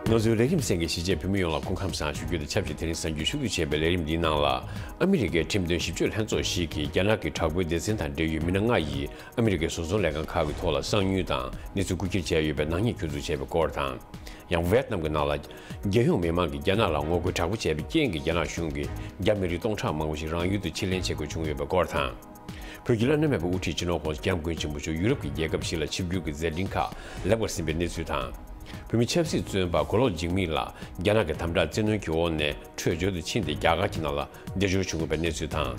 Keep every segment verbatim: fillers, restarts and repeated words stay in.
ང་ཚོའི་ལས་རིམ་གསན་མཁན་གཞིས་བྱེས་བོད་མི་ཡོངས་ལ་སྐུ་ཁམས་བཟང་ཞུ་རྒྱུ་དང་ཆབས་ཅིག་དེ་རིང་གཟའ་མཇུག་ཤུགས་བསྡུ་བྱས་པའི་ལས་རིམ་འདིའི་ནང་ལ། ཨ་མི་རི་ཀའི་ཁྲིམས་དོན་ཞིབ་དཔྱོད་ལྷན་ཚོགས་ཤིག་གིས་རྒྱ་ནག་གི་དྲག་པོའི་སྡེ་ཚན་དང་འབྲེལ་ཡོད་མི་སྣ་ལྔ་ཡིས་ཨ་མི་རི་ཀའི་བཟོ་ཚོང་ལས་ཁང་ཁག་གི་ཐོག་ལ་གསང་ཉུལ་དང་གནས་ཚུལ་རྐུ་འཁྱེར་བྱས་ཡོད་པའི་ནག་ཉེས་ཁྱོན་འཛུགས་བྱས་པའི་སྐོར་དང་། ཡང་ཝེད་ནམ་གྱི་ནང་ལ་རྒྱལ་ཡོངས་མི་མང་གིས་རྒྱ་ནག་ལ་ངོ་རྒོལ་དྲག་པོ་བྱས་པའི་རྐྱེན་གྱིས་རྒྱ་ནག་གཞུང་གིས་རྒྱ་མི་རིགས་སྟོང་ཕྲག་མང་པོ་ཞིག་རང་ཡུལ་དུ་ཕྱིར་ལེན་བྱེད་དགོས་བྱུང་ཡོད་པའི་སྐོར་དང་། བོད་ཀྱི་བླ་ན་མེད་པའི་དབུ་ཁྲིད་སྤྱི་ནོར་༸གོང་ས་༸སྐྱབས་མགོན་ཆེན་པོ་མཆོག་ཡུ་རོབ་ཀྱི་རྒྱལ་ཁབ་ཞིག་ལ་ཆིབས་བསྒྱུར་གྱི་མཛད་འཕྲིན་ཁག་ལེགས་པར་ཟིན་པའི་གནས་ཚུལ་དང་། བོད་མི་ཆབ་སྲིད་བཙོན་པ་མགོ་ལོག་འཇིགས་མེད་ལགས་རྒྱ་ནག་གི་དམ་དྲག་བཙན་གནོན་གྱི་འོག་ནས་འཕྲོས་བརྗོད་དུ་ཕྱིན་ཏེ་རྒྱ་གར་གྱི་ནང་ལ་བདེ་འབྱོར་བྱུང་ཡོད་པའི་གནས་ཚུལ་དང་།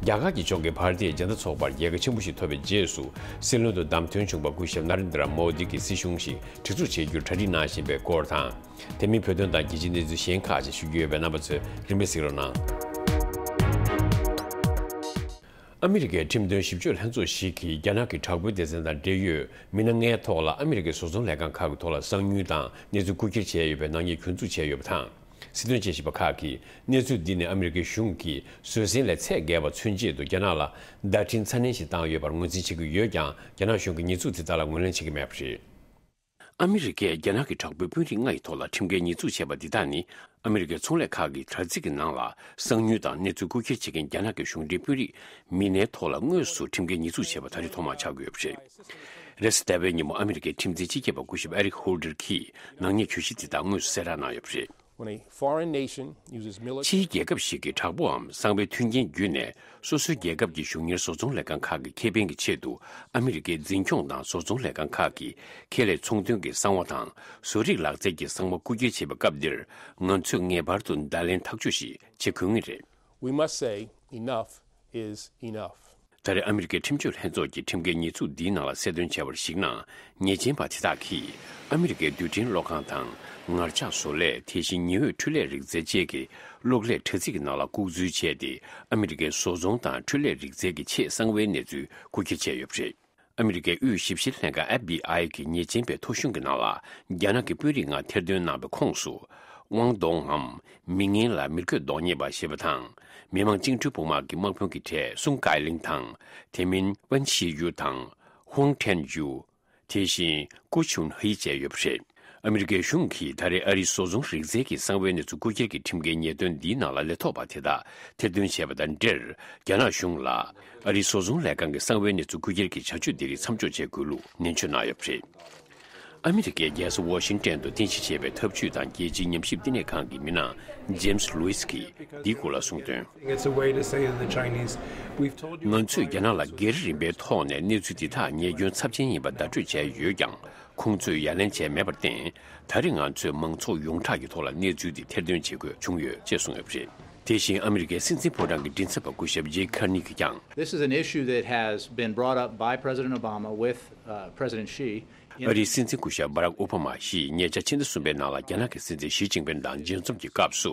རྒྱ་གར་གྱི་ལྗོངས་ཀྱི་བྷར་ཏི་ཡ་ཇན་ཏ་ཚོགས་པར་རྒྱལ་ཁ་ཆེན་པོ་ཞིག་ཐོབ་པའི་རྗེས་སུ་སྲིད་བློན་དུ་བདམས་ཐོན་བྱུང་བ་སྐུ་ཞབས་ན་རེན་དྲ་མོ་དི་གི་སྲིད་གཞུང་ཞིག་སྒྲིག་འཛུགས་བྱེད་རྒྱུར་གྲ་སྒྲིག་གནང་བཞིན་པའི་སྐོར་དང་། དེ་མིན་བོད་དོན་དང་རྒྱལ་སྤྱིའི་གནས་ཚུལ་གཞན་ཁག་ཅིག་ཞུ་རྒྱུ་ཡོད་པས་རྣམ་པ་ཚོས་རིམ་པས་གཟིགས་རོགས་གནང་། ཨ་མི་རི་ཀའི་ཁྲིམས་དོན་ཞིབ་དཔྱོད་ལྷན་ཚོགས་ཤིག་གིས་རྒྱ་ནག་གི་དྲག་པོའི་སྡེ་ཚན་དང་འབྲེལ་ཡོད་མི་སྣ་ལྔའི་ཐོག་ལ་ཨ་མི་རི་ཀའི་བཟོ་ཚོང་ལས་ཁང་ཁག་གི་ཐོག་ལ་གསང་ཉུལ་དང་གནས་ཚུལ་རྐུ་འཁྱེར་བྱས་ཡོད་པའི་ནག་ཉེས་ཁྱོན་འཛུགས་བྱས་ཡོད་པ་དང་། སྲིད་དོན་དཔྱད་ཞིབ་པ་ཁག་གིས་གནས་ཚུལ་འདི་ནི་ཨ་མི་རི་ཀའི་གཞུང་གིས་བཟོད་བསྲན་ལས་ཚད་བརྒལ་བ་མཚོན་ཆེད་དུ་རྒྱ་ནག་ལ་བརྡ་འཕྲིན་ཚ་ནན་ཞིག་བཏང་ཡོད་པར་ངོས་འཛིན་བྱེད་ཀྱི་ཡོད་ཀྱང་། རྒྱ་ནག་གཞུང་གིས་ཉེས་འཛུགས་དེ་དག་ལ་ངོས་ལེན་བྱེད་ཀྱི་མེད་པ་རེད། ཨ་མི་རི་ཀས་རྒྱ་ནག་གི་དྲག་པོའི་དཔོན་རིགས་ལྔ་ཡི་ཐོག་ལ་ཁྲིམས་འགལ་ཉེས་འཛུགས་བྱས་པ་འདི་དག་ནི། ཨ་མི་རི་ཀའི་ཚོང་ལས་ཁག་གི་དྲ་ཚིགས་ཀྱི་ནང་ལ་གསང་ཉུལ་དང་གནས་ཚུལ་རྐུ་འཁྱེར་བྱེད་མཁན་རྒྱ་ནག་གི་གཞུང་འབྲེལ་དཔོན་རིགས་མི་སྣའི་ཐོག་ལ་དངོས་སུ་ཁྲིམས་འགལ་ཉེས་འཛུགས་བྱས་པ་ད་རེས་ཐོག་མར་ཆགས་ཀྱི་ཡོད་པ་རེད། རེས་གཟའ་ཟླ་བའི་ཉིན་མོ་ཨ་མི་རི་ཀའི་ཁྲིམས་འཛིན་སྤྱི་ཁྱབ་པ་སྐུ་ཞབས་ཨེ་རིག་ཧོལ་ཌར་གྱིས་ནག་ཉེས་གྱོད་གཞི་འདི་དག་དངོས་སུ་གསལ་བསྒྲགས་གནང་ཡོད་པ་རེད། When a foreign nation uses military ཕྱིའི་རྒྱལ་ཁབ་ཞིག་གིས་དྲག་པོའམ་གསང་བའི་མཐུན་རྐྱེན་བརྒྱུད་ནས་སོ་སོའི་རྒྱལ་ཁབ་ཀྱི་གཞུང་གཉེར་བཟོ་ཚོང་ལས་ཁང་ཁག་གི་ཁེ་ཕན་གྱི་ཆེད་དུ་ཨ་མི་རི་ཀའི་འཛིན་སྐྱོང་དང་བཟོ་ཚོང་ལས་ཁང་ཁག་གི་ཁེ་ལས་ཚོང་དོན་གྱི་གསང་བ་དང་བཟོ་རིག་ལག་རྩལ་གྱི་གསང་བ་རྐུ་འཁྱེར་བྱེད་པའི་སྐབས་འདིར་ང་ཚོས་ངེས་པར་དུ་བརྡ་ལན་ཐག་གཅོད་ཞིག་བྱེད་དགོས་ངེས་རེད། We must say enough is enough. ད་རེས་ཨ་མི་རི་ཀའི་ཁྲིམས་གཅོད་ལྷན་ཚོགས་ཀྱི་ཁྲིམས་འགལ་ཉེས་འཛུགས་འདིའི་ནང་ལ་གསལ་སྟོན་བྱས་པར་གཞིགས་ན། ཉེས་ཅན་པ་དེ་དག་གིས་ཨ་མི་རི་ཀའི་རྡུལ་ཕྲན་གློག་ཁང་དང་ངར་ལྕགས་བཟོ་ལས། དེ་བཞིན་ཉི་འོད་འཕྲུལ་ལས་རིག་རྩལ་བཅས་ཀྱི་གློག་ཀླད་དྲ་ཚིགས་ཀྱི་ནང་ལ་ལྐོག་འཛུལ་བྱས་ཏེ། ཨ་མི་རི་ཀའི་བཟོ་ཚོང་དང་འཕྲུལ་ལས་རིག་རྩལ་གྱི་ཆེས་གསང་བའི་གནས་ཚུལ་རྐུ་འཁྱེར་བྱས་ཡོད་པ་རེད། ཨ་མི་རི་ཀའི་དབུས་ཞིབ་བཤེར་ལྷན་ཁང་ཨེཕ་བི་ཨའི་གི་ཉེས་ཅན་པའི་ཐོ་གཞུང་གི་ནང་ལ་རྒྱ་ནག་གི་དཔོན་རིགས་ལྔ་ཐེར་འདོན་གནང་བའི་ཁོངས་སུ། དབང་གདོང་ངམ་མི་ངན་ལ་མི་རྒོད་གདོང་གཉེར་པ་ཞེས་པ་དང་། མི་དམངས་བཅིངས་འགྲོལ་དཔུང་དམག་གི་དམག་དཔོན་གྱི་གྲས་སུང་ཀའེ་ལིང་དང་། དེ་མིན་ཝན་ཤི་ཡུ་དང་། ཧུང་ཁྲེན་ཡུ། དེ་བཞིན་ཀུ་ཆུན་ཧི་བཅས་ཡོད་པ་རེད། ཨ་མི་རི་ཀའི་གཞུང་གིས་ད་རེས་ཨ་རིའི་བཟོ་ཚོང་རིག་རྩལ་གྱི་གསང་བའི་གནས་ཚུལ་རྐུ་འཁྱེར་གྱི་ཁྲིམས་འགལ་ཉེས་དོན་འདིའི་ནང་ལ་ལས་ཐོག་པ་དེ་དག་ཐེར་འདོན་བྱས་པ་དང་འབྲེལ། རྒྱ་ནག་གཞུང་ལ་ཨ་རིའི་བཟོ་ཚོང་ལས་ཁང་གི་གསང་བའི་གནས་ཚུལ་རྐུ་འཁྱེར་གྱི་བྱ་སྤྱོད་འདི་རིགས་མཚམས་འཇོག་བྱེད་དགོས་ལུགས་ནན་བརྗོད་གནང་ཡོད་པ་རེད། ཨ་མི་རི་ཀའི་རྒྱལ་ས་ཝ་ཤིང་ཏན་དུ་རྟེན་གཞི་བྱས་པའི་འཐབ་ཇུས་དང་རྒྱལ་སྤྱིའི་ཉམས་ཞིབ་བསྟི་གནས་ཁང་གི་མི་སྣ་ཇེམ་སི་ལུའི་སི་གིས་འདིའི་སྐོར་ལ་གསུངས་དོན། It's a way to say to the Chinese, we've told you ང་ཚོས་རྒྱ་ནག་ལ་སྒེར་རིམ་པའི་ཐོག་ནས་གནས་ཚུལ་འདི་དག་ཉེས་སྐྱོན་ཚབས་ཆེན་ཡིན་པ་བརྡ་སྤྲོད་བྱས་ཡོད་ཀྱང་། ཁོང་ཚོས་ཡ་ལན་བྱས་མེད་པར་བརྟེན། ད་རེས་ང་ཚོས་མང་ཚོགས་ཡོངས་གྲགས་ཀྱི་ཐོག་ལ་གནས་ཚུལ་འདི་ཐེར་འདོན་བྱེད་དགོས་བྱུང་ཡོད་ཅེས་གསུངས་ཡོད་པ་རེད། དེ་བཞིན་ཨ་མི་རི་ཀའི་སྲིད་འཛིན་ཕོ་བྲང་གི་མགྲིན་ཚབ་པ་སྐུ་ཞབས་ཇེ་ཁར་ནི་གིས་ཀྱང་། This is an issue that has been brought up by President Obama with, uh, President Xi. ཨ་རིའི་སྲིད་འཛིན་སྐུ་ཞབས་སྦ་རག་ཨོ་བྷ་མ་ཡིས་ཉེ་ཆར་ཕྱི་ཟླ་གསུམ་པའི་ནང་ལ་རྒྱ་ནག་གི་སྲིད་འཛིན་ཞི་ཅིན་ཕིན་དང་མཇལ་འཛོམས་ཀྱི་སྐབས་སུ།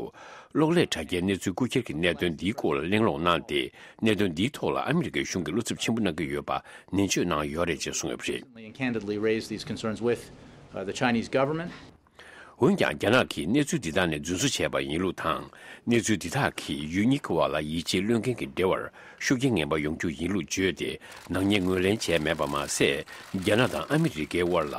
གློག་ཀླད་དྲ་རྒྱའི་གནས་ཚུལ་རྐུ་འཁྱེར་གྱི་གནད་དོན་འདིའི་སྐོར་ལ་གླེང་སློང་གནང་སྟེ། གནད་དོན་འདིའི་ཐོག་ལ་ཨ་མི་རི་ཀའི་གཞུང་གིས་བློ་འཚབ་ཆེན་པོ་གནང་གི་ཡོད་པ་ནན་བརྗོད་གནང་ཡོད་རེད་ཅེས་གསུངས་ཡོད་པ་རེད། And candidly raised these concerns with, uh, the Chinese government. འོན་ཀྱང་། རྒྱ་ནག་གིས་གནས་ཚུལ་འདི་དག་ནས་རྫུན་བཟོ་བྱས་པ་ཡིན་ལུགས་དང་། གནས་ཚུལ་འདི་དག་གིས་ཡུལ་གཉིས་ཀྱི་བར་ལ་ཡིད་ཆེས་བློས་འགེལ་གྱི་འབྲེལ་བར་ཤུགས་རྐྱེན་ངན་པ་ཡོང་རྒྱུ་ཡིན་ལུགས་བརྗོད་དེ། ནག་ཉེས་ངོས་ལེན་བྱས་མེད་པ་མ་ཟད། རྒྱ་ནག་དང་ཨ་མི་རི་ཀའི་དབར་ལ་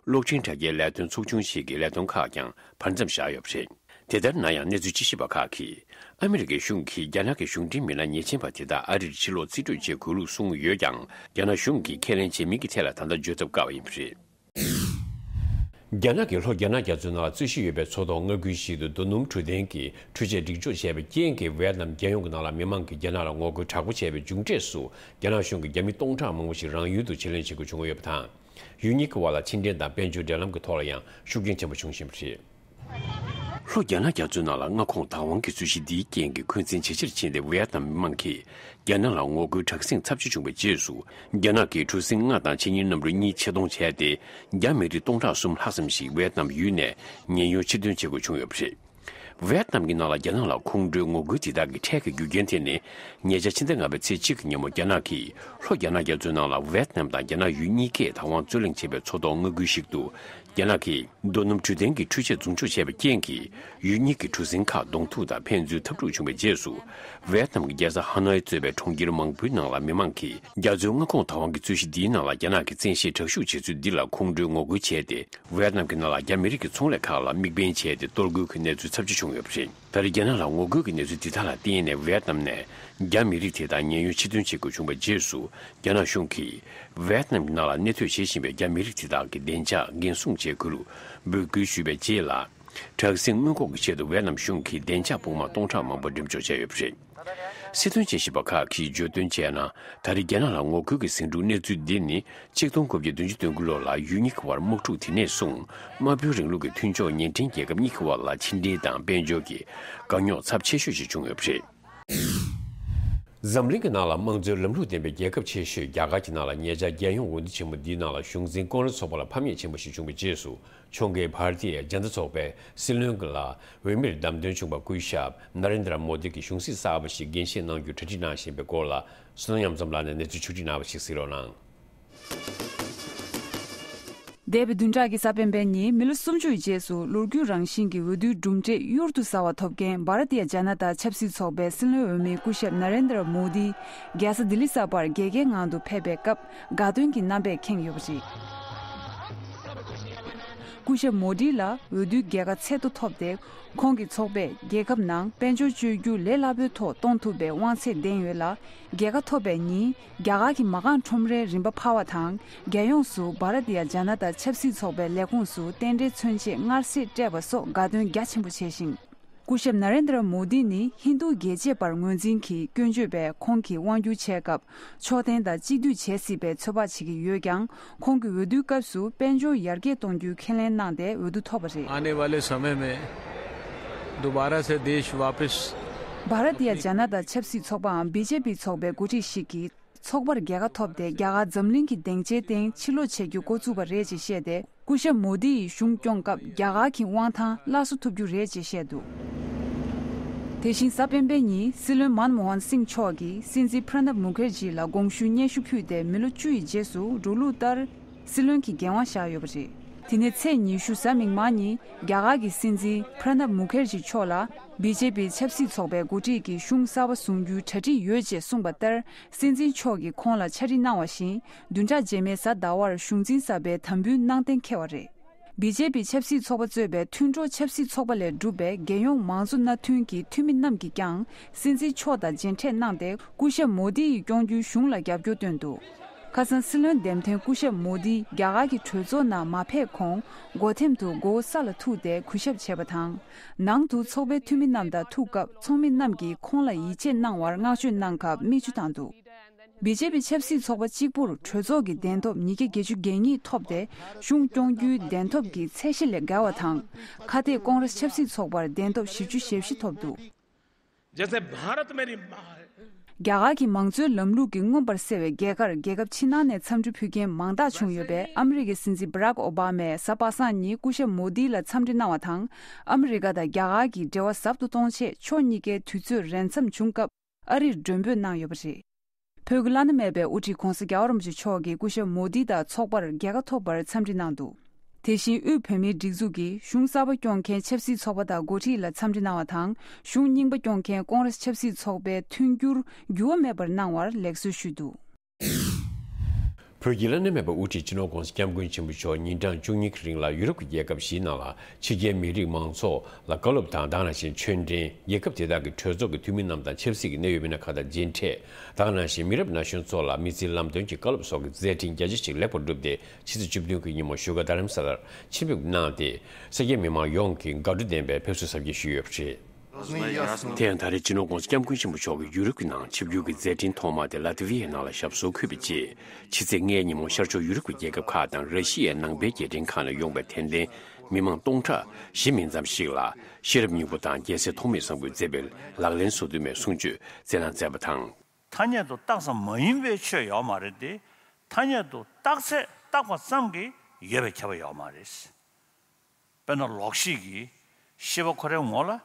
གློག་འཕྲིན་དྲ་རྒྱའི་ལས་དོན་ཚོགས་ཆུང་ཞིག་གི་ལས་དོན་ཁག་ཀྱང་བར་མཚམས་བཞག་ཡོད་པ་རེད། དེ་ལྟར་ན་ཡང་། གནས་ཚུལ་དཔྱད་ཞིབ་པ་ཁག་གིས། ཨ་མི་རི་ཀའི་གཞུང་གིས་རྒྱ་ནག་གི་གཞུང་འབྲེལ་མི་སྣ་ཉེས་ཅན་པ་དེ་དག་ཨ་རིར་ཕྱིར་ལོག་རྩིས་སྤྲོད་བྱེད་དགོས་ལུགས་གསུངས་ཡོད་ཀྱང་། རྒྱ་ནག་གཞུང་གིས་ཁས་ལེན་བྱེད་མིན་གྱི་ཐད་ལ་ད་ལྟ་བརྗོད་ཐབས་དཀའ་བ་ཡིན་པ་རེད། རྒྱ་ནག་གིས་ལྷོ་རྒྱ་ནག་རྒྱ་མཚོའི་ནང་ལ་རྩོད་གཞི་ཡོད་པའི་མཚོ་ཐོག་མངའ་ཁུལ་ཞིག་ཏུ་རྡོ་སྣུམ་འཕྲོད་བསྟེན་གྱི་འཕྲུལ་ཆས་སྒྲིག་སྦྱོར་བྱས་པའི་རྐྱེན་གྱིས། ཝེ་ཏི་ནམ་རྒྱལ་ཡོངས་ཀྱི་ནང་ལ་མི་མང་གིས་རྒྱ་ནག་ལ་ངོ་རྒོལ་དྲག་པོ་བྱས་པའི་མཇུག་འབྲས་སུ། རྒྱ་ནག་གཞུང་གིས་རྒྱ་མི་སྟོང་ཕྲག་མང་པོ་ཞིག་རང་ཡུལ་དུ་ཕྱིར་ལེན་བྱེད་དགོས་བྱུང་ཡོད་པ་དང་། ཡུལ་གཉིས་ཀྱི་བར་ལ་ཕྱི་འབྲེལ་དང་དཔལ་འབྱོར་འབྲེལ་ལམ་གྱི་ཐོག་ལ་ཡང་ཤུགས་རྐྱེན་ཆེན་པོ་བྱུང་བཞིན་པ་རེད། ལྷོ་རྒྱ་ནག་རྒྱ་མཚོའི་ནང་ལ་མངའ་ཁོངས་བདག་དབང་གི་རྩོད་གཞི་འདིའི་རྐྱེན་གྱིས་འཁོན་འཛིན་ཇེ་ཆེར་ཕྱིན་ཏེ། ཝེ་ཏི་ནམ་མི་མང་གིས་རྒྱ་ནག་ལ་ངོ་རྒོལ་དྲག་ཟིང་ཚབས་ཆེ་བྱུང་བའི་རྗེས་སུ། རྒྱ་ནག་གིས་གྲུ་གཟིངས་ལྔ་དང་ཆེད་གཉེར་གནམ་གྲུ་གཉིས་ཆེད་གཏོང་བྱས་ཏེ། རྒྱ་མི་རིགས་སྟོང་ཕྲག་གསུམ་ལྷག་ཙམ་ཞིག་ཝེ་ཏི་ནམ་ཡུལ་ནས་ཉེན་གཡོལ་ཕྱིར་ཐོན་བྱེད་དགོས་བྱུང་ཡོད་པ་རེད། ཝེ་ཏི་ནམ་གྱི་ནང་ལ་རྒྱ་ནག་ལ་ཁོང་ཁྲོའི་ངོ་རྒོལ་དེ་དག་གི་འཕྲལ་གྱི་རྒྱུ་རྐྱེན་དེ་ནི། ཉེ་ཆར་ཕྱི་ཟླ་ལྔ་པའི་ཚེས་གཅིག་གི་ཉིན་མོ་རྒྱ་ནག་གིས་ལྷོ་རྒྱ་ནག་རྒྱ་མཚོའི་ནང་ལ་ཝེ་ཏི་ནམ་དང་རྒྱ་ནག་ཡུལ་གཉིས་ཀས་བདག་དབང་རྩོད་གླེང་བྱས་པའི་མཚོ་ཐོག་མངའ་ཁུལ་ཞིག་ཏུ། རྒྱ་ནག་གིས་རྡོ་སྣུམ་འཕྲུལ་ཐོན་གྱི་འཕྲུལ་ཆས་རྫོང་འཇུག་བྱས་པའི་རྐྱེན་གྱིས། ཡུལ་གཉིས་ཀྱི་གྲུ་གཟིངས་ཁག་གདོང་ཐུག་དང་ཕན་ཚུན་འཐབ་འཁྲུག་བྱུང་བའི་རྗེས་སུ། ཝེ་ཏི་ནམ་གྱི་རྒྱལ་ས་ཧ་ནོའི་གཙོས་པའི་གྲོང་ཁྱེར་མང་པོའི་ནང་ལ་མི་མང་གིས། རྒྱ་མཚོའི་མངའ་ཁོངས་བདག་དབང་གི་རྩོད་གཞི་འདིའི་ནང་ལ་རྒྱ་ནག་གི་བཙན་ཤེད་དྲག་ཤུགས་བྱེད་ཚུལ་འདི་ལ་ཁོང་ཁྲོའི་ངོ་རྒོལ་བྱས་ཏེ། ཝེ་ཏི་ནམ་གྱི་ནང་ལ་རྒྱ་མི་རིགས་ཀྱི་ཚོང་ལས་ཁག་ལ་དམིགས་འབེན་བྱས་ཏེ། གཏོར་རྒོལ་གྱི་གནས་ཚུལ་ཚབས་ཆེ་བྱུང་ཡོད་པ་རེད། ད་རེས་རྒྱ་ནག་ལ་ངོ་རྒོལ་གྱི་གནས་ཚུལ་འདི་དག་ལ་བརྟེན་ནས། ཝེ་ཏི་ནམ་ནས་རྒྱ་མི་རིགས་དེ་དག་ཉེན་གཡོལ་ཕྱིར་ཐོན་བྱེད་དགོས་བྱུང་བའི་རྗེས་སུ། རྒྱ་ནག་གཞུང་གིས་ཝེ་ཏི་ནམ་གྱི་ནང་ལ་གནས་སྡོད་བྱེད་བཞིན་པའི་རྒྱ་མི་རིགས་དེ་དག་གི་བདེ་འཇགས་འགན་སྲུང་བྱེད་དགོས་ལུགས་འབོད་སྐུལ་ཞུས་པའི་རྗེས་ལ། དྲག་ཟིང་སྔོན་འགོག་གི་ཆེད་དུ་ཝེ་ཏི་ནམ་གཞུང་གིས་བདེ་འཇགས་དཔུང་དམག་སྟོང་ཕྲག་མང་པོ་འགྲེམས་འཇོག་བྱས་ཡོད་པ་རེད། སྲིད་དོན་དཔྱད་ཞིབ་པ་ཁག་གིས་བརྗོད་དོན་བྱས་ན། ད་རེས་རྒྱ་ནག་ལ་ངོ་རྒོལ་གྱི་ཟིང་འཁྲུག་གནས་ཚུལ་འདི་ནི། ཆིག་སྟོང་དགུ་བརྒྱ་བདུན་ཅུ་དོན་དགུ་ལོ་ལ་ཡུལ་གཉིས་ཀྱི་དབར་དམག་འཁྲུག་དེ་ནས་བཟུང་། དམར་པོའི་རིང་ལུགས་ཀྱི་མཐུན་ཕྱོགས་ཉེ་འབྲེལ་རྒྱལ་ཁབ་གཉིས་ཀྱི་དབར་ལ་ཕྱི་འབྲེལ་དང་དཔལ་འབྱོར་གྱི་དཀའ་རྙོག་ཚབས་ཆེ་ཤོས་ཤིག་བྱུང་ཡོད་པ་རེད། འཛམ་གླིང་གི་ནང་ལ་དམངས་གཙོའི་ལམ་ལུགས་ལྡན་པའི་རྒྱལ་ཁབ་ཆེ་ཤོས་རྒྱ་གར་གྱི་ནང་ལ། ཉེ་ཆར་རྒྱལ་ཡོངས་འོས་བསྡུ་ཆེན་མོ་འདིའི་ནང་ལ་གཞུང་འཛིན་ཀོང་རེས་ཚོགས་པ་ལ་ཕམ་ཉེས་ཆེན་པོ་ཞིག་བྱུང་བའི་རྗེས་སུ། ཕྱོགས་འགལ་བྷ་ར་ཏི་ཡ་ཇན་ད་ཚོགས་པའི་སྲིད་བློན་ལ་འོས་མིར་བདམས་ཐོན་བྱུང་བ་སྐུ་ཞབས་ན་རེན་དྲ་མོ་དི་གིས་གཞུང་སྲིད་གསར་པ་ཞིག་འགན་བཞེས་གནང་རྒྱུར་གྲ་སྒྲིག་གནང་བཞིན་པའི་སྐོར་ལ། བསོད་ནམས་མཉམ་འཛོམས་ལགས་ནས་གནས་ཚུལ་ཕྱོགས་སྒྲིག་གནང་བ་ཞིག་གཟིགས་རོགས་གནང་། འདས་པའི་བདུན་ཕྲག་གི་གཟའ་སྤེན་པའི་ཉིན། མི་ལོ་སུམ་ཅུ་ཡི་རྗེས་སུ་ལོ་རྒྱུས་རང་བཞིན་གྱི་འོས་བསྡུའི་གྲུབ་འབྲས་གཡུར་དུ་ཟ་བ་ཐོབ་མཁན་བྷ་ར་ཏི་ཡ་ཇ་ན་ཏ་ཆབ་སྲིད་ཚོགས་པའི་སྲིད་བློན་འོས་མི་སྐུ་ཞབས་ན་རེན་དྲ་མོ་དི་རྒྱལ་ས་ལྡི་ལི་གསར་པར་རྒྱལ་ཁའི་ངང་དུ་ཕེབས་པའི་སྐབས། དགའ་སྟོན་གྱི་རྣམ་པས་ཁེངས་ཡོད་པ་རེད། སྐུ་ཞབས་མོ་དི་ལ་འོས་བསྡུའི་རྒྱལ་ཁ་ཚད་མཐོ་ཐོབ་སྟེ། ཁོང་གི་ཚོགས་པས་རྒྱལ་ཁབ་ནང་དཔལ་འབྱོར་བཅོས་བསྒྱུར་ལས་སླ་པོའི་ཐོག་གཏོང་ཐུབ་པའི་དབང་ཚད་ལྡན་ཡོད་ལ། རྒྱལ་ཁ་ཐོབ་པའི་ཉིན། རྒྱ་གར་གྱི་མ་རྐང་ཁྲོམ་རའི་རིན་པ་འཕར་བ་དང་། རྒྱལ་ཡོངས་སུ་བྷ་ར་ཏི་ཡ་ཇ་ན་ཏ་ཆབ་སྲིད་ཚོགས་པའི་ལས་ཁུངས་སུ་རྟེན་འབྲེལ་མཚོན་ཆས་མངར་ཟས་སྤྲད་པ་སོགས་དགའ་སྟོན་རྒྱ་ཆེན་པོ་བྱས་ཤིང་། སྐུ་ཞབས་ན་རེན་དྲ་མོ་དི་ནི་ཧིན་རྡུ་རྒྱལ་གཅེས་པར་ངོས་འཛིན་གྱིས་སྐྱོན་བརྗོད་པས། ཁོང་གིས་དབང་སྒྱུར་བྱས་སྐབས་ཕྱོགས་འཐེན་དང་གཅིག་སྡུད་བྱེད་སྲིད་པའི་ཚོད་དཔག་བྱེད་ཀྱི་ཡོད་ཀྱང་། ཁོང་གིས་འོས་བསྡུའི་སྐབས་སུ་དཔལ་འབྱོར་ཡར་རྒྱས་གཏོང་རྒྱུའི་ཁས་ལེན་གནང་སྟེ་འོས་བསྡུ་ཐོབ་པ་རེད། आने वाले समय में दोबारा से देश वापस བྷ་ར་ཏི་ཡ་ཇ་ན་ཏ་ཆབ་སྲིད་ཚོགས་པའམ་བི་ཇེ་པི་ཚོགས་པའི་འགོ་ཁྲིད་ཞིག་གིས། ཚོགས་པར་རྒྱལ་ཁ་ཐོབ་སྟེ། རྒྱ་གར་འཛམ་གླིང་གི་སྡིངས་ཆའི་སྟེང་ཕྱིར་ལོག་བྱེད་རྒྱུ་འགོ་བཙུགས་པ་རེད་ཅེས་བཤད་དེ། སྐུ་ཞབས་མོ་དི་ཡིས་གཞུང་སྐྱོང་སྐབས་རྒྱ་གར་གྱི་དབང་ཐང་སླར་གསོ་ཐུབ་རྒྱུ་རེད་ཅེས་བཤད་འདུག་དེ་བཞིན་གཟའ་སྤེན་པའི་ཉིན། སྲིད་བློན་མན་མོ་ཧན་སིང་མཆོག་གིས་སྲིད་འཛིན་པྲ་ནབ་མུ་ཁར་ཇི་ལ་དགོངས་ཞུའི་སྙན་ཞུ་ཕུལ་ཏེ། མི་ལོ་བཅུ་ཡི་རྗེས་སུ་འགྲོ་ལུགས་ལྟར་སྲིད་བློན་གྱི་འགན་དབང་བཞག་ཡོད་པ་རེད། དེ་ནས་ཚེས་ཉི་ཤུ་གཟའ་མིག་དམར་ཉིན། རྒྱ་གར་གྱི་སྲིད་འཛིན་པྲ་ནབ་མུ་ཁར་ཇི་མཆོག་ལ། བི་ཇེ་པི་ཆབ་སྲིད་ཚོགས་པའི་འགོ་ཁྲིད་ཀྱིས་གཞུང་གསར་པ་བཟུང་རྒྱུའི་གྲ་སྒྲིག་ཡོད་ཅེས་གསུངས་པ་ལྟར། སྲིད་འཛིན་མཆོག་གིས་ཁོང་ལ་ཕྱག་བྲིས་གནང་བ་བཞིན། བདུན་ཕྲག་རྗེས་མའི་གཟའ་ཟླ་བར་གཞུང་འཛིན་གསར་པའི་དམ་འབུལ་གནང་གཏན་འཁེལ་བ་རེད། བི་ཇེ་པི་ཆབ་སྲིད་ཚོགས་པ་གཙོས་པའི་མཐུན་གྲོགས་ཆབ་སྲིད་ཚོགས་པ་ལས་གྲུབ་པའི་རྒྱལ་ཡོངས་མང་གཙོ་མནའ་མཐུན་གྱི་འཐུས་མི་རྣམས་ཀྱིས་ཀྱང་། སྲིད་འཛིན་མཆོག་དང་མཇལ་འཕྲད་གནང་སྟེ། སྐུ་ཞབས་མོ་དི་ཡིས་སྐྱོང་རྒྱུའི་གཞུང་ལ་རྒྱབ་སྐྱོར་བཏོན་འདུག་ཁ་སང་སྲིད་བློན་འདེམས་ཐོན་སྐུ་ཞབས་མོ་དི་རྒྱ་གར་གྱི་གྲོས་ཚོགས་ནང་མ་ཕེབས་གོང་། སྒོ་ཐེམ་དུ་མགོ་བོ་ས་ལ་ཐུག་སྟེ་གུས་ཞབས་བྱས་པ་དང་། ནང་དུ་ཚོགས་པའི་འཐུས་མི་རྣམས་དང་ཐུག་སྐབས། ཚོགས་མི་རྣམས་ཀྱིས་ཁོང་ལ་ཡིད་ཆེས་གནང་བར་བསྔགས་བརྗོད་གནང་སྐབས་མིག་ཆུ་བཏང་འདུག་བི་ཇེ་པི་ཆབ་སྲིད་ཚོགས་པ་གཅིག་པུར་གྲོས་ཚོགས་ཀྱི་གདན་ཐོབ་ཉིས་བརྒྱ་བརྒྱད་ཅུ་གྱ་གཉིས་ཐོབ་སྟེ། གཞུང་སྐྱོང་རྒྱུའི་གདན་ཐོབ་ཀྱི་ཚད་གཞི་ལས་བརྒལ་བ་དང་། ཁ་གཏད་ཀོང་རེས་ཆབ་སྲིད་ཚོགས་པར་གདན་ཐོབ་བཞི་བཅུ་ཞེ་བཞི་ཐོབ་འདུག जैसे भारत मेरी माँ है। རྒྱ་གར་གྱི་མང་གཙོའི་ལམ་ལུགས་ཀྱིས་མངོན་པར་གསལ་བའི་རྒྱལ་ཁར། རྒྱལ་ཁབ་ཕྱི་ནང་ནས་འཚམས་འདྲི་ཕུལ་མཁན་མང་དག་བྱུང་ཡོད་པས། ཨ་མི་རི་ཀའི་སྲིད་འཛིན་བྷ་རག་ཨོ་བྷ་མས་གཟའ་པ་སངས་ཉིན་སྐུ་ཞབས་མོ་དི་ལ་འཚམས་འདྲི་གནང་བ་དང་། ཨ་མི་རི་ཀ་དང་རྒྱ་གར་གྱི་འབྲེལ་བ་ཟབ་ཏུ་གཏོང་ཆེད། ཕྱོགས་གཉིས་ཀའི་དུས་ཚོད་རན་མཚམས་བྱུང་སྐབས། ཨ་རིར་མགྲོན་འབོད་གནང་ཡོད་པ་རེད། བོད་ཀྱི་བླ་ན་མེད་པའི་དབུ་ཁྲིད་༧གོང་ས་༧རྒྱལ་བ་རིན་པོ་ཆེ་མཆོག་གིས་སྐུ་ཞབས་མོ་དི་དང་ཚོགས་པར་རྒྱལ་ཁ་ཐོབ་པར་འཚམས་འདྲི་གནང་འདུག་དེ་བཞིན་དབུས་བོད་མིའི་སྒྲིག་འཛུགས་ཀྱིས་གཞུང་གསར་པ་སྐྱོང་མཁན་ཆབ་སྲིད་ཚོགས་པ་དང་འགོ་ཁྲིད་ལ་འཚམས་འདྲི་གནང་བ་དང་། གཞུང་རྙིང་པ་སྐྱོང་མཁན་ཀོང་རེས་ཆབ་སྲིད་ཚོགས་པའི་མཐུན་འགྱུར་འགྱུར་བ་མེད་པར་གནང་བར་ལེགས་གསོལ་ཞུས་འདུག་བོད་ཀྱི་བླ་ན་མེད་པའི་དབུ་ཁྲིད་སྤྱི་ནོར་༧གོང་ས་༧སྐྱབས་མགོན་ཆེན་པོ་མཆོག་ཉིན་གྲངས་བཅུ་གཉིས་ཀྱི་རིང་ལ་ཡུ་རོབ་ཀྱི་རྒྱལ་ཁབ་བཞིའི་ནང་ལ། ཕྱི་རྒྱལ་མི་རིགས་མང་ཚོགས་ལ་བཀའ་སློབ་དང་། དེ་ནང་བཞིན་ཆོས་འབྲེལ། རྒྱལ་ཁབ་དེ་དག་གི་གྲོས་ཚོགས་ཀྱི་འཐུས་མི་རྣམས་དང་ཆབ་སྲིད་ཀྱི་གནད་ཡོད་མི་སྣ་ཁག་དང་མཇལ་འཕྲད། དེ་ནང་བཞིན་མི་རབས་ན་གཞོན་ཚོ་ལ་མི་ཚེའི་ལམ་སྟོན་གྱི་བཀའ་སློབ་སོགས་ཀྱི་མཛད་འཕྲིན་རྒྱ་ཆེ་ཞིག་ལེགས་པར་བསྒྲུབས་ཏེ། ཕྱི་ཚེས་བཅུ་བདུན་གྱི་ཉིན་མོ་བཞུགས་སྒར་རྡ་རམ་ས་ལར་ཆིབས་བསྒྱུར་གནང་སྟེ། ས་སྐྱ་མི་མང་ཡོངས་ཀྱིས་དགའ་སྤྲོ་ལྡན་པའི་ཕེབས་བསུ་གཟབ་རྒྱས་ཞུས་ཡོད་པ་རེད། དེ་ཡང་ད་རེས་སྤྱི་ནོར་༧གོང་ས་༧སྐྱབས་མགོན་ཆེན་པོ་མཆོག་གིས་ཡུ་རོབ་ཀྱི་ནང་ཆིབས་བསྒྱུར་གྱི་མཛད་འཕྲིན་ཐོག་མ་དེ་ལ་ཏི་ཝི་ཡའི་ནང་ལ་ཞབས་སོར་འཁོད་པའི་རྗེས། ཕྱི་ཚེས་ལྔའི་ཉིན་མོ་ཤར་ཕྱོགས་ཡུ་རོབ་ཀྱི་རྒྱལ་ཁབ་ཁག་དང་ར་ཤི་ཡའི་ནང་པའི་རྒྱལ་ཕྲན་ཁག་ནས་ཡོང་པའི་དད་ལྡན་མི་མང་སྟོང་ཕྲག་བཞི་མིན་ཙམ་ཞིག་ལ། ཤེས་རབ་སྙིང་པོ་དང་རྒྱལ་སྲས་ཐོགས་མེད་བཟང་པོས་མཛད་པའི་ལག་ལེན་སོ་བདུན་མའི་གསུང་ཆོས་སྩལ་གནང་མཛད་པ་དང་། ཐ་སྙད་དུ་བཏགས་ཙམ་མ་ཡིན་པའི་ཆོས་ཡོད་མ་རེད་དེ། ཐ་སྙད་དུ་བཏགས་ཚད་བཏགས་པ་ཙམ་གྱིས་ཡོད་པའི་ཁྱབ་པ་ཡོད་མ་རེད། དཔེར་ན་ལོག་ཤེས་ཀྱིས་ཤེས་པ་ཁོ་རའི་ངོ་ལ་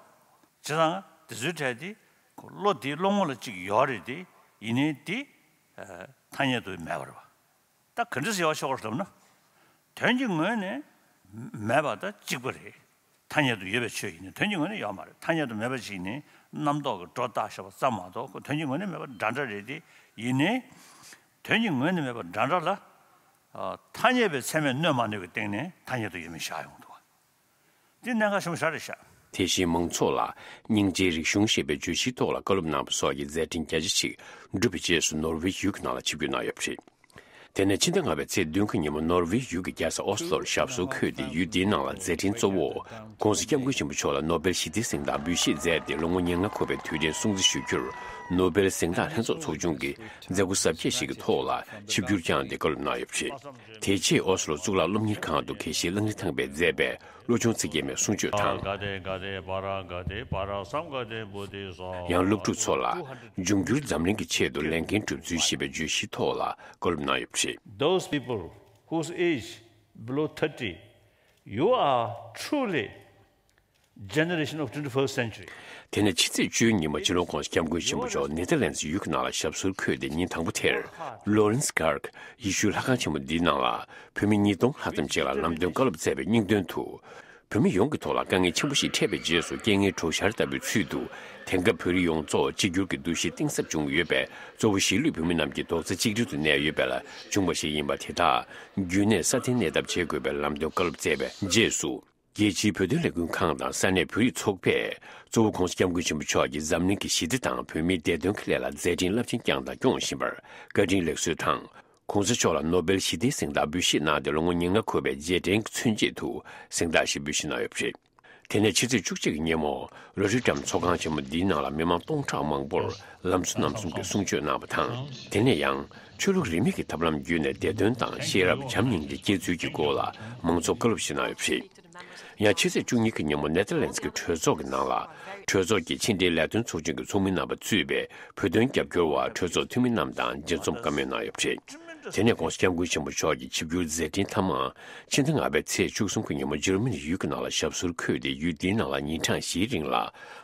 བྱས་ཙང་དེ་ཚོའི་གྲས་དེ་བློ་དེ་བློ་ངོ་ལ་གཅིག་ཡོད་རེད་དེ། ཡིན་ནའི་དེ་ཐ་སྙད་དུ་མེད་པ་རེད་བ། ད་ག་འདྲ་ཟེར་བ་ཤོག་ལབ་ན། དོན་གྱི་ངོས་ནས་མེད་པ་དང་གཅིག་པ་རེད། ཐ་སྙད་དུ་ཡོད་པའི་ཆོས་ཡིན་ནའི་དོན་གྱི་ངོས་ནས་ཡོད་མ་རེད། ཐ་སྙད་དུ་མེད་པ་ཞིག་ནི་རྣམ་རྟོག་གི་སྒྲོ་བཏགས་བཞག་པ་ཙམ་མ་གཏོགས་ཁོ་དོན་གྱི་ངོས་ནས་མེད་པ་འདྲ་འདྲ་རེད་དེ། ཡིན་ནའི་དོན་གྱི་ངོས་ནས་མེད་པ་འདྲ་འདྲ་ལ། ཨ། ཐ་སྙད་པའི་ཚད་མས་གནོད་མ་གནོད་ཀྱི་སྟེང་ནས་ཐ་སྙད་དུ་ཡོད་མེད་བཞག་ཡོང་འདུག་བ། འདི་གནད་འགག་ཆེན་པོ་ཞེ་དྲག་རེད་ཤག། དེ་བཞིན་མང་ཚོགས་ལ་སྙིང་རྗེའི་རིག་གཞུང་ཞེས་པའི་བརྗོད་གཞིའི་ཐོག་ལ་བཀའ་སློབ་གནང་བ་སོགས་ཀྱི་མཛད་འཕྲིན་རྒྱ་ཆེ་ཞིག་བསྒྲུབས་པའི་རྗེས་སུ་ནོར་ཝེ་ཡུལ་གྱི་ནང་ལ་ཆིབས་བསྒྱུར་གནང་ཡོད་པ་རེད། དེ་ནས་ཕྱི་ཟླ་ལྔ་པའི་ཚེས་བདུན་གྱི་ཉིན་མོ་ནོར་ཝེ་ཡུལ་གྱི་རྒྱལ་ས་ཨོ་སི་ལོར་ཞབས་སོར་འཁོད་དེ། ཡུལ་འདིའི་ནང་ལ་མཛད་འཕྲིན་གཙོ་བོ་༸གོང་ས་༸སྐྱབས་མགོན་ཆེན་པོ་མཆོག་ལ་ནོ་བེལ་ཞི་བདེའི་གཟེངས་རྟགས་འབུལ་བཞེས་མཛད་དེ་ལོ་ངོ་ཉེར་ལྔ་འཁོར་བའི་དུས་དྲན་སྲུང་བརྩི་ཞུ་རྒྱུར་ནོ་བེལ་གཟེངས་རྟགས་ལྷན་ཚོགས་ཚོགས་ཆུང་གིས་མཛད་སྒོ་གཟབ་རྒྱས་ཤིག་གི་ཐོག་ལ་ཆིབས་བསྒྱུར་བསྐྱངས་ཏེ་བཀའ་སློབ་གནང་ཡོད་པ་རེད། དེ་རྗེས་ཨོ་སི་ལོ་གཙུག་ལག་སློབ་གཉེར་ཁང་དུ་དགེ་བཤེས་གླང་རི་ཐང་པས་མཛད་པའི་བློ་ཆུང་ཚེ་རྒྱལ་མའི་གསུང་ཆོས་དང་། ཡང་སློབ་ཕྲུག་ཚོ་ལ་འབྱུང་འགྱུར་འཛམ་གླིང་གི་ཆེད་དུ་ལས་འགན་སྒྲུབ་ཚུལ་ཞེས་པའི་བརྗོད་གཞིའི་ཐོག་ལ་བཀའ་སློབ་གནང་ཡོད་པ་རེད། Those people whose age below thirty, you are truly generation of twenty-first century. དེ་ནས་ཕྱི་ཚེས་བཅུའི་ཉིན་མ་སྤྱི་ནོར་༸གོང་ས་༸སྐྱབས་མགོན་ཆེན་པོ་མཆོག་ནེ་ཐར་ལན་ཛི་ཡུལ་གྱི་ནང་ལ་ཞབས་སོར་འཁོད་དེ་ཉིན་དང་པོ་དེར་ལོ་རན་སི་གྷར་ཡེ་ཤུའི་ལྷ་ཁང་ཆེན་མོ་འདིའི་ནང་ལ་བོད་མི་ཉིས་སྟོང་ལྷག་ཙམ་ཅིག་ལ་ལམ་སྟོན་བཀའ་སློབ་སྩལ་བའི་སྙིང་དོན་དུ། བོད་མི་ཡོངས་ཀྱི་ཐོག་ལ་དཀའ་ངལ་ཆེན་པོ་ཞིག་འཕྲད་པའི་རྗེས་སུ་རྐྱེན་ངན་གྲོགས་ཤར་ལྟ་བུའི་ཚུལ་དུ། དེང་སྐབས་བོད་རིགས་ཡོངས་རྫོགས་གཅིག་གྱུར་གྱི་འདུ་ཤེས་གཏིང་ཟབ་བྱུང་ཡོད་པས། གཙོ་བོ་གཞིས་ལུས་བོད་མི་རྣམས་ཀྱི་རྡོག་རྩ་གཅིག་སྒྲིལ་དུ་གནས་ཡོད་པ་ལ་བྱུང་བ་ཞིག་ཡིན་པ་དེ་དག་རྒྱུན་གནས་སྲ་བརྟན་གནས་ཐབས་བྱེད་དགོས་པའི་ལམ་སྟོན་བཀའ་སློབ་སྩལ་བའི་རྗེས་སུ། རྒྱལ་སྤྱིའི་བོད་དོན་ལས་འགུལ་ཁང་དང་ས་གནས་བོད་རིགས་ཚོགས་པས་གཙོ་བོ་༸གོང་ས་༸སྐྱབས་མགོན་ཆེན་པོ་མཆོག་གིས་འཛམ་གླིང་གི་ཞི་བདེ་དང་བོད་མིའི་བདེ་དོན་གྱི་སླད་ལ་མཛད་འཕྲིན་རླབས་ཆེན་བསྐྱངས་དང་སྐྱོང་བཞིན་པར་བཀའ་དྲིན་ལེགས་གསོལ་དང་། ༸གོང་ས་མཆོག་ལ་ནོ་བེལ་ཞི་བདེའི་གཟེངས་རྟགས་འབུལ་བཞེས་གནང་སྟེ་ལོ་ངོ་ཉེར་ལྔ་འཁོར་བའི་རྗེས་དྲན་གྱི་མཚོན་བྱེད་དུ་གཟེངས་རྟགས་ཤིག་འབུལ་བཞེས་གནང་ཡོད་པ་རེད། དེ་ནས་ཕྱི་ཚེས་བཅུ་གཅིག་གི་ཉིན་མོ་རོ་ཊར་ཌམ་ཚོགས་ཁང་ཆེན་མོ་འདིའི་ནང་ལ་མི་མང་སྟོང་ཕྲག་མང་པོར་ལམ་གཙོ་རྣམ་གསུམ་གྱི་གསུང་ཆོས་གནང་བ་དང་། དེ་ནས་ཡང་ཆོས་ལུགས་རིས་མེད་ཀྱི་ཐབས་ལམ་བརྒྱུད་ནས་བདེ་དོན་དང་ཤེས་རབ་བྱམས་སྙིང་རྗེ་སྐྱེ་ཚུལ་གྱི་སྐོར་ལ་མང་ཚོགས་བཀའ་སློབ་ཞིག་གནང་ཡོད་པ་རེད། ཡང་ཕྱི་ཚེས་བཅུ་གཉིས་ཀྱི་ཉིན་མོ་ནེ་ཐར་ལན་ཛི་གི་གྲོས་ཚོགས་ཀྱི་ནང་ལ་གྲོས་ཚོགས་ཀྱི་ཕྱི་འབྲེལ་ལས་དོན་ཚོགས་ཆུང་གི་ཚོགས་མི་རྣམ་པ་གཙོས་པའི་བོད་དོན་རྒྱབ་སྐྱོར་བ་གྲོས་ཚོགས་འཐུས་མི་རྣམས་དང་མཇལ་འཛོམས་བཀའ་མོལ་གནང་ཡོད་པ་རེད། དེ་ནས་༸གོང་ས་༸སྐྱབས་མགོན་ཆེན་པོ་མཆོག་གི་ཆིབས་བསྒྱུར་མཛད་འཕྲིན་མཐའ་མ་ཕྱི་ཟླ་ལྔ་པའི་ཚེས་བཅུ་གསུམ་གྱི་ཉིན་མོ་འཇར་མ་ནི་ཡུལ་གྱི་ནང་ལ་ཞབས་སོར་འཁོད་དེ་ཡུལ་འདིའི་ནང་ལ་ཉིན་གྲངས་བཞིའི་རིང་ལ་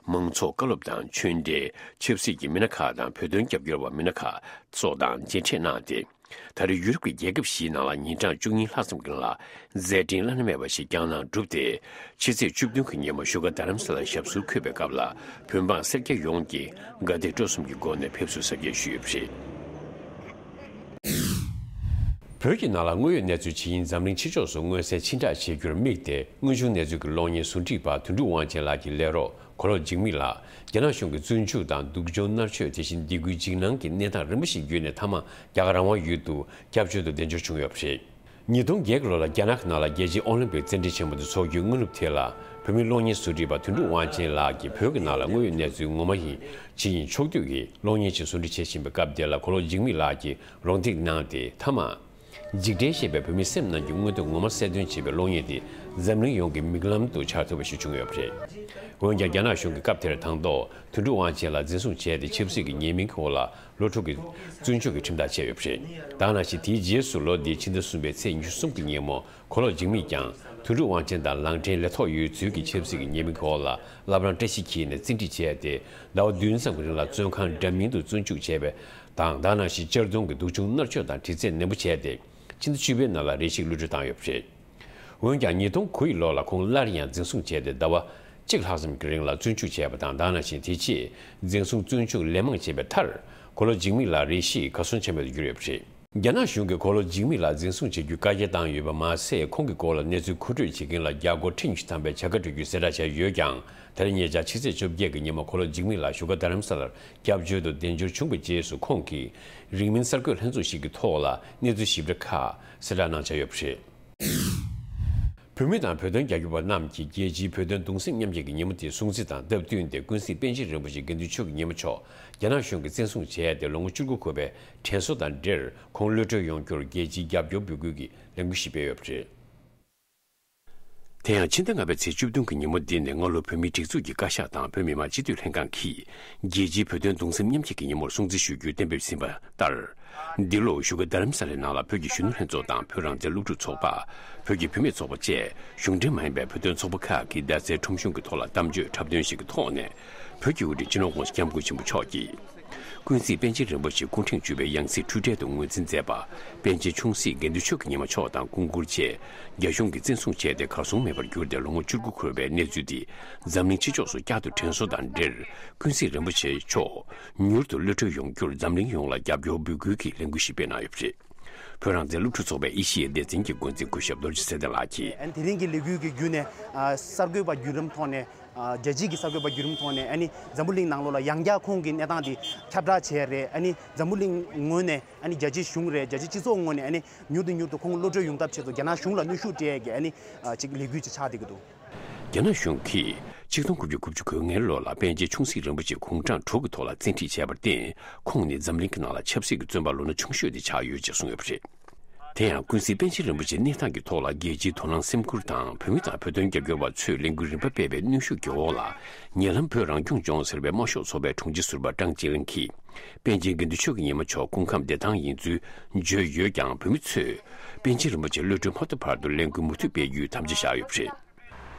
མང་ཚོགས་བཀའ་སློབ་དང་ཆོས་འབྲེལ་ཆབ་སྲིད་ཀྱི་མི་སྣ་ཁག་དང་བོད་དོན་རྒྱབ་སྐྱོར་བ་མི་སྣ་ཁག་སོགས་དང་མཇལ་འཕྲད་གནང་སྟེ། ད་རེས་ཡུ་རོབ་ཀྱི་རྒྱལ་ཁབ་བཞིའི་ནང་ལ་ཉིན་གྲངས་བཅུ་གཉིས་ལྷག་ཙམ་གྱི་རིང་ལ་མཛད་འཕྲིན་བླ་ན་མེད་པ་ཞིག་བསྐྱངས་གནང་གྲུབ་སྟེ། ཕྱི་ཚེས་བཅུ་བདུན་གྱི་ཉིན་མོ་བཞུགས་སྒར་རྡ་རམ་ས་ལར་ཞབས་སོར་འཁོད་པའི་སྐབས་ལ་བོད་འབངས་སེར་སྐྱ་ཡོངས་ཀྱིས་དགའ་དད་སྤྲོ་གསུམ་གྱི་སྒོ་ནས་ཕེབས་བསུ་གཟབ་རྒྱས་ཞུས་ཡོད་པ་རེད། བོད་ཀྱི་ནང་ལ་དངོས་ཡོད་གནས་ཚུལ་ཇི་ཡིན་འཛམ་གླིང་ཕྱི་ཕྱོགས་སུ་མངོན་གསལ་ཕྱིན་བསྒྲགས་བྱེད་རྒྱུར་དམིགས་ཏེ། དངོས་བྱུང་གནས་ཚུལ་གྱི་གློག་བརྙན་བཟོ་སྒྲིག་པ་དོན་གྲུབ་དབང་ཆེན་ལགས་ཀྱི་ལས་རོགས་མགོ་ལོག་འཇིགས་མེད་ལགས། རྒྱ་ནག་གཞུང་གི་བཙོན་འཇུག་དང་སྡུག་སྦྱོང་མནར་གཅོད། དེ་བཞིན་སྡིགས་སྐུལ་འཇིགས་སྣང་གི་གནས་སྟངས་རིམ་པ་ཞིག་བརྒྱུད་ནས་མཐའ་མ་རྒྱ་གར་རང་དབང་ཡུལ་དུ་སྐྱབས་བཅོལ་དུ་གདན་འབྱོར་བྱུང་ཡོད་པ་རེད། ཉིས་སྟོང་བརྒྱད་ལོ་ལ་རྒྱ་ནག་གི་ནང་ལ་རྒྱལ་སྤྱིའི་ཨོ་ལིམ་པིག་རྩེད་འགྲན་ཆེན་མོ་དེ་འཚོགས་རྒྱུའི་སྔ་ནུབ་དེ་ལ། བོད་མི་གློག་བརྙན་བཟོ་སྒྲིག་པ་དོན་གྲུབ་དབང་ཆེན་ལགས་ཀྱིས་བོད་ཀྱི་ནང་ལ་དངོས་ཡོད་གནས་ཚུལ་ངོ་མ་ཡིན་ཇི་ཡིན་ཕྱོགས་བསྡུས་ཀྱིས་གློག་བརྙན་ཅིག་བཟོ་སྒྲིག་བྱེད་བཞིན་པའི་སྐབས་དེ་ལ། མགོ་ལོག་འཇིགས་མེད་ལགས་ཀྱིས་རོགས་འདེགས་གནང་སྟེ། མཐའ་མ། འཇིགས་བྲལ་ཞེས་པའི་བོད་མིའི་སེམས་ནང་གི་མངོན་འདོད་ངོ་མ་གསལ་སྟོན་བྱེད་པའི་གློག་བརྙན་དེ་འཛམ་གླིང་ཡོངས་ཀྱི་མིག་ལམ་དུ་འཆར་ཐུབ་པ་ཞིག་བྱུང་ཡོད་པ་རེད། འོན་ཀྱང་། རྒྱ་ནག་གཞུང་གིས་སྐབས་དེར་དང་ཐོག་དོན་གྲུབ་དབང་ཆེན་ལགས་འཛིན་བཟུང་བྱས་ཏེ། ཆབ་སྲིད་ཀྱི་ཉེས་མིང་གི་འོག་ལ་ལོ་དྲུག་གི་བཙོན་འཇུག་གི་ཁྲིམས་ཐག་བཅད་ཡོད་པ་རེད། ད་ག་ནང་བཞིན། དེའི་རྗེས་སུ་ལོ་འདིའི་ཕྱི་ཟླ་གསུམ་པའི་ཚེས་ཉི་ཤུ་གསུམ་གྱི་ཉིན་མོ། མགོ་ལོག་འཇིགས་མེད་ཀྱང་དོན་གྲུབ་དབང་ཆེན་དང་ལག་འབྲེལ་ལས་ཐོག་ཡོད་ཚུལ་གྱི་ཆབ་སྲིད་ཀྱི་ཉེས་མིང་གི་འོག་ལ་བླ་བྲང་བཀྲ་ཤིས་འཁྱིལ་ནས་བཙན་ཁྲིད་བྱས་ཏེ། ཟླ་བ་བདུན་ཙམ་གྱི་རིང་ལ་བཙོན་ཁང་འདྲ་མིན་དུ་བཙོན་འཇུག་བྱས་པའི་དང་། ད་ག་ནང་བཞིན་གཅར་རྡུང་གི་སྡུག་སྦྱོང་མནར་གཅོད་དང་དྲི་རྩད་ནན་པོ་བྱས་ཏེ། ཕྱི་ཟླ་བཅུ་པའི་ནང་ལ་རེ་ཞིག་གློད་གྲོལ་བཏང་ཡོད་པ་རེད། འོན་ཀྱང་། ཉིས་སྟོང་དགུ་ཡི་ལོ་ལ་ཁོང་སླར་ཡང་འཛིན་བཟུང་བྱས་ཏེ། ཟླ་བ་གཅིག་ལྷག་ཙམ་གྱི་རིང་ལ་བཙོན་འཇུག་བྱས་པ་དང་། ད་ག་ནང་བཞིན་དེ་རྗེས་འཛིན་བཟུང་བཙོན་འཇུག་ལན་མང་བྱས་པའི་མཐར། མགོ་ལོག་འཇིགས་མེད་ལགས་རེ་ཞིག་གར་སོང་ཆ་མེད་དུ་གྱུར་ཡོད་པ་རེད། རྒྱ་ནག་གཞུང་གིས་མགོ་ལོག་འཇིགས་མེད་ལགས་འཛིན་བཟུང་བྱ་རྒྱུའི་བཀའ་རྒྱ་བཏང་ཡོད་པ་མ་ཟད། ཁོང་གི་སྐོར་ལ་གནས་ཚུལ་མཁོ་སྤྲོད་བྱེད་མཁན་ལ་རྒྱ་སྒོར་ཁྲི་ཉི་ཤུ་ཐམ་པའི་བྱ་དགའ་སྤྲོད་རྒྱུའི་གསལ་བསྒྲགས་བྱས་ཡོད་ཀྱང་། དེ་རིང་ཉེ་ཆར་ཕྱི་ཚེས་བཅོ་བརྒྱད་ཀྱི་ཉིན་མོ་མགོ་ལོག་འཇིགས་མེད་ལགས་བཞུགས་སྒར་རྡ་རམ་ས་ལར་སྐྱབས་བཅོལ་དུ་གདན་འབྱོར་བྱུང་བའི་རྗེས་སུ། ཁོང་གིས་རིང་མིན་གསར་འགོད་ལྷན་ཚོགས་ཤིག་གི་ཐོག་ལ་གནས་ཚུལ་ཞིབ་ཕྲ་ཁག་གསལ་བསྒྲགས་གནང་འཆར་ཡོད་པ་རེད། བོད་མི་དང་བོད་དོན་རྒྱབ་སྐྱོར་བ་རྣམས་ཀྱིས་རྒྱལ་སྤྱིའི་བོད་དོན་གདུང་སེམས་མཉམ་སྐྱེད་ཀྱི་ཉིན་མོ་དེ་སྲུང་བརྩི་དང་སྟབས་བསྟུན་ཏེ། ཀུན་གཟིགས་པཎ་ཆེན་རིན་པོ་ཆེ་དགེ་འདུན་ཆོས་ཀྱི་ཉི་མ་མཆོག་རྒྱ་ནག་གཞུང་གིས་བཙན་བཟུང་བྱས་ཏེ་ལོ་ངོ་བཅུ་དགུ་འཁོར་བའི་དྲན་གསོ་དང་འབྲེལ། ཁོང་གློད་གྲོལ་ཡོང་རྒྱུར་རྒྱལ་སྤྱིའི་རྒྱབ་སྐྱོར་འབོད་སྐུལ་གྱི་ལས་འགུལ་ཞིག་སྤེལ་ཡོད་པ་རེད། དེ་ཡང་། ཕྱི་ཟླ་ལྔ་པའི་ཚེས་བཅུ་བདུན་གྱི་ཉིན་མོ་འདི་ནི་སྔ་ལོ་བོད་མིའི་སྒྲིག་འཛུགས་ཀྱི་བཀའ་ཤག་དང་བོད་མི་མང་སྤྱི་འཐུས་ལྷན་ཁང་གིས་རྒྱལ་སྤྱིའི་བོད་དོན་གདུང་སེམས་མཉམ་སྐྱེད་ཀྱི་ཉིན་མོར་སྲུང་བརྩི་ཞུ་རྒྱུའི་གཏན་འབེབས་ཟིན་པ་ལྟར། འདི་ལོ་བཞུགས་སྒར་རྡ་རམ་ས་ལའི་ནང་ལ་བོད་ཀྱི་གཞོན་ནུ་ལྷན་ཚོགས་དང་བོད་རང་བཙན་སློབ་ཕྲུག་ཚོགས་པ། བོད་ཀྱི་བུད་མེད་ཚོགས་པ་བཅས་གཞུང་འབྲེལ་མ་ཡིན་པའི་བོད་དོན་ཚོགས་པ་ཁག་གིས་བརྡ་རྩའི་ཁྲོམ་གཞུང་གི་ཐོག་ལ་གཏམ་བརྗོད་འཁྲབ་སྟོན་ཞིག་གི་ཐོག་ནས། བོད་ཀྱི་དབུ་ཁྲིད་སྤྱི་ནོར་༸གོང་ས་༸སྐྱབས་མགོན་ཆེན་པོ་མཆོག་གིས། ཀུན་གཟིགས་པཎ་ཆེན་རིན་པོ་ཆེ་སྐུ་ཕྲེང་བཅུ་པའི་ཡང་སྲིད་འཁྲུལ་བྲལ་དུ་ངོས་འཛིན་མཛད་པ། པཎ་ཆེན་ཆུང་སྲིད་དགེ་འདུན་ཆོས་ཀྱི་ཉི་མ་མཆོག་དང་སྐུ་མགུར་བཅས། རྒྱ་གཞུང་གིས་བཙན་བཟུང་བྱས་ཏེ་གར་སོང་མེད་པར་གྱུར་ཏེ་ལོ་ངོ་བཅུ་དགུ་འཁོར་བའི་གནས་ཚུལ་འདི། འཛམ་གླིང་ཕྱི་ཕྱོགས་སུ་བསྐྱར་དུ་དྲན་གསོ་དང་འབྲེལ། ཀུན་གཟིགས་རིན་པོ་ཆེ་མཆོག་མྱུར་དུ་གློད་གྲོལ་ཡོང་རྒྱུར་འཛམ་གླིང་ཡོངས་ལ་རྒྱབ་སྐྱོར་འབོད་སྐུལ་གྱི་ལས་འགུལ་ཞིག་སྤེལ་གནང་ཡོད་པ་རེད། བོད་རང་བཙན་སློབ་ཕྲུག་ཚོགས་པའི་ཨེ་ཤི་ཡའི་སྡེ་ཚན་གྱི་འགོ་འཛིན་སྐུ་ཞབས་རྡོ་རྗེ་ཚེ་བརྟན་ལགས་ཀྱིས། ཨ་ནི་དེ་རིང་གི་ལས་འགུལ་གྱི་བརྒྱུད་ནས། ཨ་གསར་འགོད་པ་བརྒྱུད་རིམ་ཐོག་ནས། ཨ་རྒྱལ་སྤྱིའི་གི་གསར་འགོད་པ་བརྒྱུད་རིམ་ཐོག་ནས། ཨ་ནི་འཛམ་བུ་གླིང་ནང་ལོགས་ལ་ཡང་བསྐྱར་ཁོང་གི་གནས་སྟངས་དེ་ཁྱབ་བསྒྲགས་བྱས་རེད། ཨ་ནི་འཛམ་བུ་གླིང་ངོས་ནས། ཨ་ནི་རྒྱལ་སྤྱིའི་གཞུང་རེད། རྒྱལ་སྤྱིའི་སྤྱི་ཚོགས་ངོས་ནས། ཨ་ནི་མྱུར་དུ་མྱུར་དུ་ཁོང་གློད་གྲོལ་ཡོང་ཐབས་ཆེད་དུ་རྒྱ་ནག་གཞུང་ལ་གནོན་ཤུགས་སྤྲད་ཀྱི། ཨ་ནི་ཨ་ཅིག་ལས་འགུལ་ཅིག་ཆགས་བསྡད་ཀྱི་འདུག་རྒྱ་ནག་གཞུང་གིས་ཆིག་སྟོང་དགུ་བརྒྱ་དགུ་བཅུ་གོ་ལྔའི་ལོ་ལ་པཎ་ཆེན་ཆུང་སྲིད་རིན་པོ་ཆེ་དགུང་གྲངས་དྲུག་གི་ཐོག་ལ་བཙན་ཁྲིད་བྱས་པར་བརྟེན། ཁོང་ནི་འཛམ་གླིང་གི་ནང་ལ་ཆབ་སྲིད་ཀྱི་བཙོན་པ་ལོ་ན་ཆུང་ཤོས་དེ་ཆགས་ཡོད་ཅེས་གསུངས་ཡོད་པ་རེད། དེ་ཡང་ཀུན་གཟིགས་པཎ་ཆེན་རིན་པོ་ཆེའི་གནས་སྟངས་ཀྱི་ཐོག་ལ་རྒྱལ་སྤྱིའི་དོ་སྣང་སེམས་ཁུར་དང་བོད་མི་དང་བོད་དོན་རྒྱབ་སྐྱོར་བ་ཚོས་ལས་འགུལ་རིམ་པ་སྤེལ་བའི་གནོན་ཤུགས་ཀྱི་འོག་ལ། ཉེ་ལམ་བོད་རང་སྐྱོང་ལྗོངས་ཟེར་བའི་དམར་ཤོག་ཚོགས་པའི་དྲུང་ཆེ་ཟུར་པ་ཀྲང་ཅི་ལིན་གྱིས། པཎ་ཆེན་དགེ་འདུན་ཆོས་ཀྱི་ཉི་མ་མཆོག་སྐུ་ཁམས་བདེ་ཐང་ཡིན་ཚུལ་བརྗོད་ཡོད་ཀྱང་། བོད་མི་ཚོས་པཎ་ཆེན་རིན་པོ་ཆེ་གློད་གྲོལ་མ་ཐུབ་བར་དུ་ལས་འགུལ་མུ་མཐུད་སྤེལ་རྒྱུའི་དམ་བཅའ་བཞག་ཡོད་པ་རེད།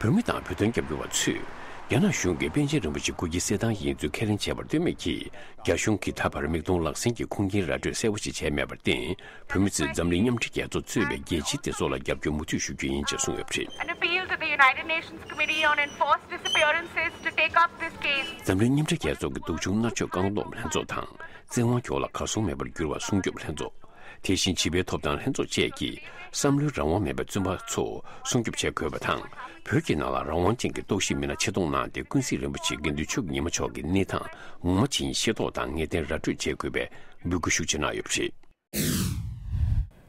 བོད་མི་དང་བོད་དོན་རྒྱབ་སྐྱོར་བ་ཚོས། རྒྱ་ནག་གཞུང་གིས་པཎ་ཆེན་རིན་པོ་ཆེ་སྐུ་སྐྱེ་གསལ་ཐང་ཡིན་ཚུལ་ཁས་ལེན་བྱས་པར་ལྟོས་མེད་ཀྱིས། རྒྱ་གཞུང་གིས་ད་བར་མིག་མཐོང་ལག་ཟིན་གྱི་ཁུངས་སྐྱེལ་ར་སྤྲོད་གསལ་པོ་ཞིག་བྱས་མེད་པར་བརྟེན། བོད་མི་ཚོས་འཛམ་གླིང་མཉམ་འབྲེལ་རྒྱལ་ཚོགས་གཙོས་པའི་རྒྱལ་སྤྱིའི་སྡེ་ཚོགས་ལ་རྒྱབ་སྐྱོར་མུ་མཐུད་ཞུ་རྒྱུ་ཡིན་ཅེས་གསུངས་ཡོད་པ་རེད། An appeal to the United Nations Committee on Enforced Disappearances to take up this case. འཛམ་གླིང་མཉམ་འབྲེལ་རྒྱལ་ཚོགས་ཀྱི་སྡུག་སྦྱོང་མནར་གཅོད་བཀག་སྡོམ་ལྷན་ཚོགས་དང་། བཙན་དབང་འོག་ལ་གར་སོང་མེད་པར་གྱུར་བ་སྲུང་སྐྱོབ་ལྷན་ཚོགས། དེ་བཞིན་བྱིས་པའི་ཐོབ་ཐང་ལྷན་ཚོགས་བཅས་ཀྱིས་བསམ་བློའི་རང་དབང་མེད་པའི་བཙོན་པ་ཚོ་སྲུང་སྐྱོབ་བྱེད་དགོས་པ་དང་། བོད་ཀྱི་ནང་ལ་རང་དབང་ཅན་གྱི་རྟོག་ཞིབ་མི་སྣ་ཆེད་གཏོང་གནང་སྟེ། ཀུན་གཟིགས་རིན་པོ་ཆེ་དགེ་འདུན་ཆོས་ཀྱི་ཉི་མ་མཆོག་གི་གནས་སྟངས་ངོ་མ་ཇི་ཡིན་ཤེས་རྟོགས་དང་ངེས་གཏན་ར་སྤྲོད་བྱེད་དགོས་པའི་འབོད་སྐུལ་ཤུགས་ཆེ་གནང་ཡོད་པ་རེད།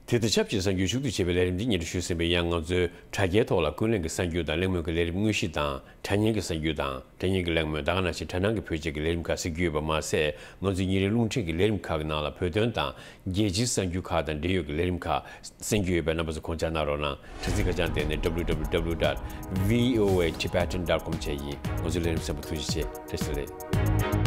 དེ་དང་ཆབས་ཅིག་གསར་འགྱུར་ཕྱོགས་བསྡུས་བྱས་པའི་ལས་རིམ་འདི་སྙན་སྒྲོན་ཞུས་ཟིན་པའི། ཡང་ང་ཚོའི་དྲ་རྒྱའི་ཐོག་ལ་ཀུན་གླེང་གི་གསར་འགྱུར་དང་གླེང་མོལ་གྱི་ལས་རིམ་དངོས་གཞི་དང་། དྲ་བརྙན་གྱི་གསར་འགྱུར་དང་། དྲ་བརྙན་གྱི་གླེང་མོལ་དང་། དེ་ག་ནང་བཞིན་དྲ་སྣང་གི་བེད་སྤྱོད་ཀྱི་ལས་རིམ་ཁག་གསན་རྒྱུ་ཡོད་པ་མ་ཟད། ང་ཚོའི་ཉིན་རེའི་རླུང་འཕྲིན་གྱི་ལས་རིམ་ཁག་གི་ནང་ལ་བོད་དོན་དང་རྒྱལ་སྤྱིའི་གསར་འགྱུར་ཁག་དང་འབྲེལ་ཡོད་ཀྱི་ལས་རིམ་ཁག་གསན་རྒྱུ་ཡོད་པས། རྣམ་པ་ཚོ་དགོངས་འཇགས་གནང་རོགས་གནང་། དྲན་ཚིག་ཁ་བྱང་དེ་ནི་W W W dot V O A Tibetan dot com བཅས་ཡིན། ང་ཚོའི་ལས་རིམ་གསན་པར་ཐུགས་རྗེ་ཆེ། བཀྲ་ཤིས་བདེ་ལེགས།